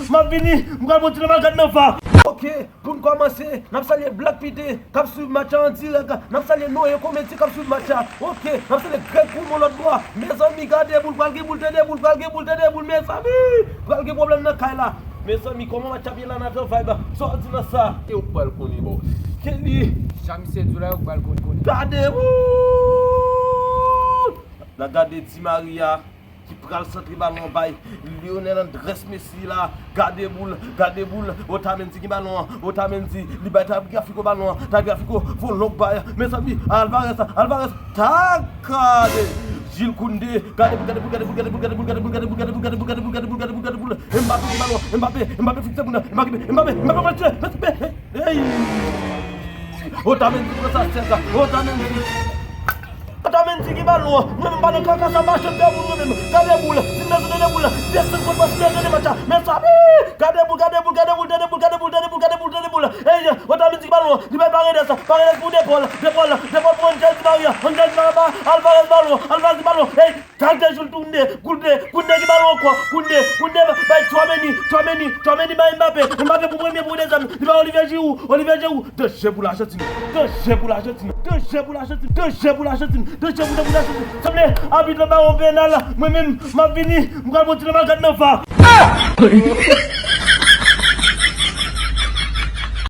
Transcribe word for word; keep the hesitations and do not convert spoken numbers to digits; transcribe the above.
M ap vini, m pral monte nan makat nan va. Ok, pou n kòmanse, n ap salye Black Pete k ap swiv match la an dirèk. N ap salye Noye Komedi k ap swiv match la. Ok, n ap salye Greg Koumon lòt bò. Mezanmi, gade boul, pral gen boul, tande boul, pral gen boul, tande boul, mezanmi. Pral gen pwoblèm nan kay la. Mezanmi, kòman match ap ye la nan Vibe? Sa w di nan sa? E ou k pral konnen, bòs. Kelly. Jan misye di w la, ou k pral konn konnen. Gade boul! N a gade Di Maria ki pral santre balon an bay Lionel Andrés Messi la. Gade boul, gade boul. Otamendi gen balon an. Otamendi, li bay Tagliafico balon an. Tagliafico voye yon long bay. Mezanmi, Alvarez, Alvarez. Ta gade. Jules Koundé. Gade boul, gade boul, gade boul, gade boul, gade boul, gade boul, gade boul, gade boul, gade boul, gade boul, gade boul, gade boul, gade boul, gade boul, gade boul. Mbappé gen balon. Mbappé, Mbappé fikse moun nan. Mbappé, Mbappé, Mbappé, Mbappé, Mbappé. Hey! Otamendi pran sa sèk. Otamendi. Otamendi gen balon an. Mwen menm pa nan kaka sa, pa janm fè moun mwen menm. Gade boul. Si m bezwen tande boul la, desann kot bòs mwen tande match la. Mezanmi! Gade boul, gade boul, gade boul, tande boul, gade boul, tande boul, gade boul, tande boul. Hey, Otamendi gen balon an. Li bay Paredes. Paredes pou De Paul. De Paul. De Paul pou Angel Di Maria. Angel Di Maria ba Alvarez balon. Alvarez gen balon. Hey! Gade Jules Koundé, Koundé, Koundé ki balon ankò, Koundé, Koundé bay Tchouaméni, Tchouaméni, Tchouaméni bay Mbappé, Mbappé pou premye pou dezyèm, li bay Olivier Giroud, Olivier Giroud, danje pou Lajantin, danje pou Lajantin, danje pou Lajantin, danje pou Lajantin, danje pou Lajantin. Sanble abit la ba yon penal, mwen menm, m ap vini, m pral monte nan makat nan va.